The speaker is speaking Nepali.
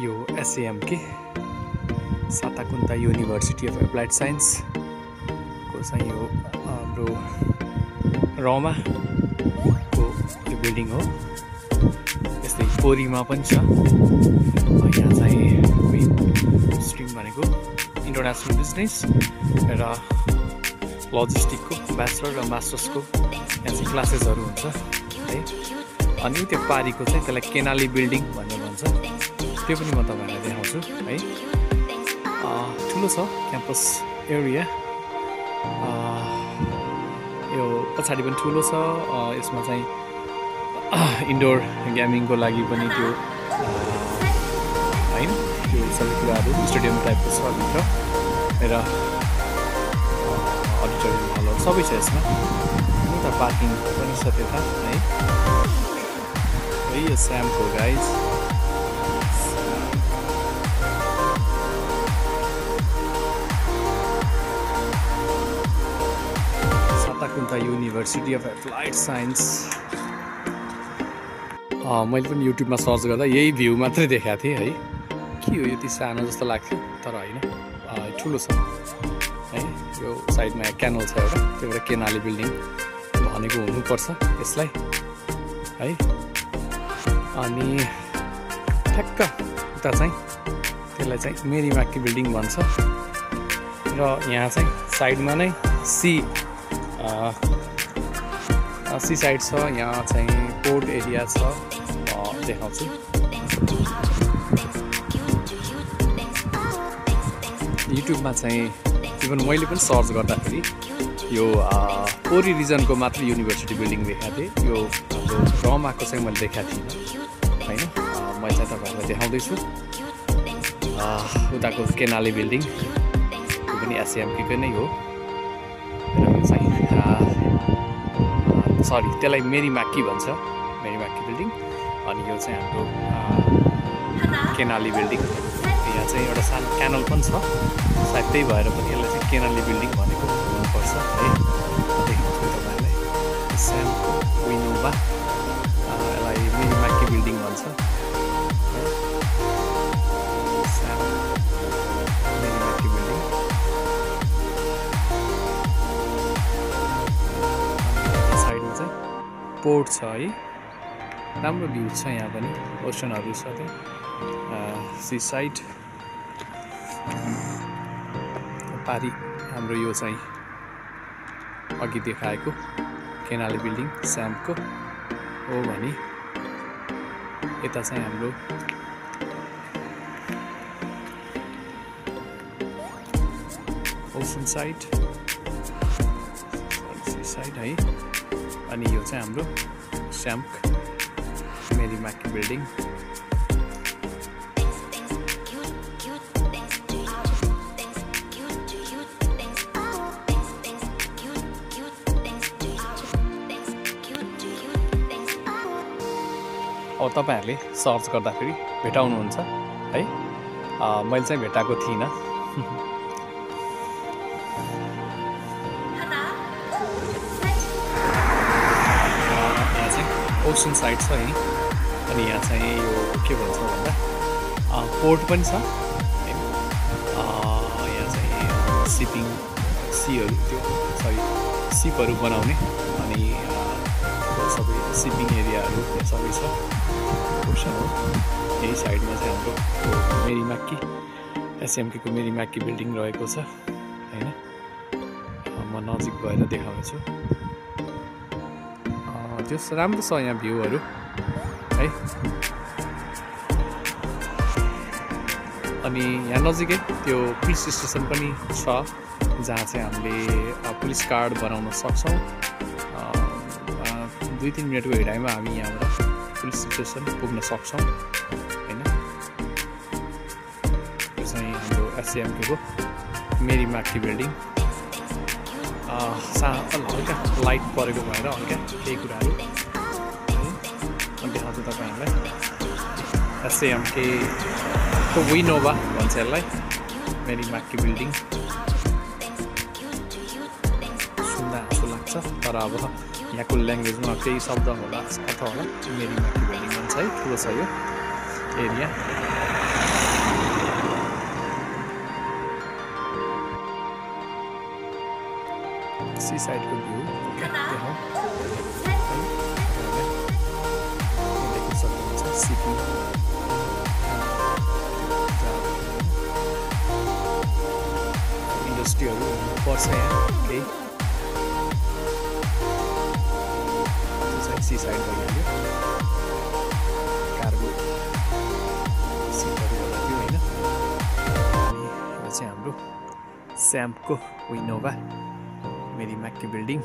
यो एसएएमके साताकुन्ता युनिभर्सिटी अफ एप्लाइड साइन्स को चाहिँ यो हाम्रो रमा को यो बिल्डिङ हो। यस्तै पोरीमा पनि छ। यहाँ चाहिँ मेन स्ट्रिम भनेको इन्टरनेसनल बिजनेस र लजिस्टिकको ब्याचलर र मास्टर्सको यहाँ चाहिँ क्लासेसहरू हुन्छ है। अनि त्यो पारीको चाहिँ त्यसलाई केनाली बिल्डिङ भनेर भन्छ। त्यो पनि म तपाईँहरूलाई देखाउँछु है। ठुलो छ क्याम्पस एरिया। यो पछाडि पनि ठुलो छ। यसमा चाहिँ इन्डोर गेमिङको लागि पनि त्यो होइन त्यो सबै कुराहरू स्टेडियम टाइपको छ भित्र र अडिटोरियम हलहरू सबै छ यसमा। उता पार्किङ पनि छ त्यता है। यो स्यामको guys Satakunta university of applied science. मैले पनि युट्युबमा सर्च गर्दा यही भ्यू मात्रै देखाएको थिएँ है। के हो यति सानो जस्तो लाग्थ्यो तर होइन, ठुलो छ है। यो साइडमा क्यानल छ एउटा, त्यो एउटा केनाली बिल्डिङ भनेको हुनुपर्छ यसलाई है। अनि ठ्याक्क उता चाहिँ त्यसलाई चाहिँ मेरी माकी बिल्डिङ भन्छ र यहाँ चाहिँ साइडमा नै सी साइड छ। यहाँ चाहिँ पोर्ट एरिया छ, देखाउँछु। युट्युबमा चाहिँ इभन मैले पनि सर्च गर्दाखेरि यो पोरी रिजनको मात्र युनिभर्सिटी बिल्डिङ देखाएको थिएँ। यो हाम्रो रमाको चाहिँ मैले देखाएको थिइनँ होइन। मैले चाहिँ तपाईँहरूलाई देखाउँदैछु उताको केनाली बिल्डिङ। त्यो पनि एसएएमके नै हो। र यो चाहिँ सरी त्यसलाई मेरी माकी भन्छ, मेरी माकी बिल्डिङ। अनि यो चाहिँ हाम्रो केनाली बिल्डिङ। यहाँ चाहिँ एउटा सानो क्यानल पनि छ, सायद त्यही भएर पनि यसलाई चाहिँ केनाली बिल्डिङ भनेको हुनुपर्छ है। देखाउँछु तपाईँहरूलाई स्यामको विनोभा, यसलाई मेरी माकी बिल्डिङ भन्छ। स्याम मेरी माकी बिल्डिङ। साइडमा चाहिँ पोर्ट छ है। राम्रो भ्यू छ यहाँ पनि, ओसनहरू छ त्यहाँ सी साइड। पारी हाम्रो यो चाहिँ अघि देखाएको केनाली बिल्डिङ स्यामको हो भने यता चाहिँ हाम्रो ओसन साइड सी साइड है। अनि यो चाहिँ हाम्रो स्याम्क मेरी माकी बिल्डिङ। अब तपाईँहरूले सर्च गर्दाखेरि भेटाउनुहुन्छ है। मैले चाहिँ भेटाएको थिइनँ। यहाँ चाहिँ ओसन साइड छ है। अनि यहाँ चाहिँ यो के भन्छ भन्दा पोर्ट पनि छ है। यहाँ चाहिँ सिपिङ सीहरू त्यो सरी सिपहरू बनाउने अनि सबै सिपिङ एरियाहरू सबै छ। ओसन हो। यही साइडमा चाहिँ हाम्रो मेरी माकी एसएमके मेरी माकी बिल्डिङ रहेको छ होइन। म नजिक भएर देखाउँछु। त्यस राम्रो छ यहाँ भ्यूहरू है। अनि यहाँ नजिकै त्यो पुलिस स्टेसन पनि छ, जहाँ चाहिँ हामीले पुलिस कार्ड बनाउन सक्छौँ। 2-3 मिनटको हिँडाइमा हामी यहाँबाट पुलिस स्टेसन पुग्न सक्छौँ होइन। यो चाहिँ हाम्रो एसएएमके मेरी माकी बिल्डिङ। हल्का लाइट परेको भएर हल्का केही कुराहरू देखाउँछु तपाईँहरूलाई। एसएएमके विनोभा भन्छ यसलाई, मेरी माकी बिल्डिङ। सुन्दा हाँसो लाग्छ तर अब यहाँको ल्याङ्ग्वेजमा केही शब्द होला अर्थ होला। मेरी माकी बिल्डिङ भन्छ है। ठुलो छ यो एरिया। सी साइडको भ्यू देखाउँ देख्न सक्नुहुन्छ सिपी इन्डस्ट्रीहरू पर्छ यहाँ केही सी साइड भइहाल्यो कार्गो सिपहरू होला त्यो होइन अनि यो चाहिँ हाम्रो स्याम्पको विनोभा मेरीम्याकको बिल्डिङ